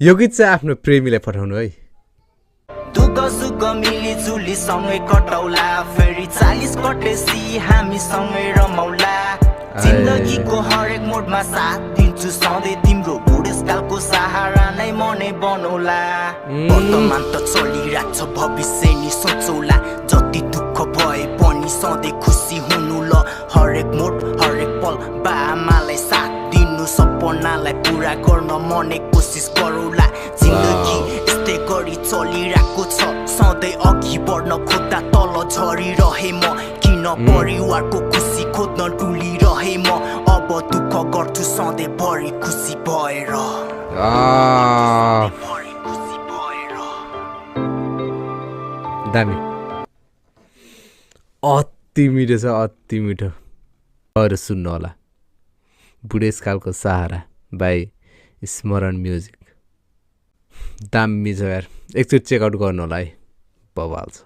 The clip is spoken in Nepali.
यो गीत चाहिँ आफ्नो प्रेमीलाई पठाउनु है दुःख सुख मिली जुली सँगै कटौला फेरि 40 कटेसी हामी सँगै रमाउला जिन्दगीको हरेक मोडमा साथ दिन्छु सधैँ तिम्रो बुढेसकालको सहारा नै मनै बनौला वर्तमान त चलिरहेछ भविष्य नि सोचौला जति दुःख भए पनि सधैँ खुसी हुनु ल हरेक मोड हरेक पल बाआमालाई साथ दिनु सपनालाई पुरा गर्न मनै कोसिस गरौला जिन्दगी यस्तै गरी चलिरहेको छ सधैँ अघि बढ्न खोज्दा तल झरिरहे म किन परिवारको खुसी खोज्न डुलिरहे म अब दुःख गर्छु सधैँ भरि खुसी भएर दामी अति मिठो छ अति मिठो अरू सुन्नु होला बुढेसकालको सहारा बाई स्मरण म्युजिक दामी छ यार एकचोटि चेकआउट गर्नु होला है बवाल छ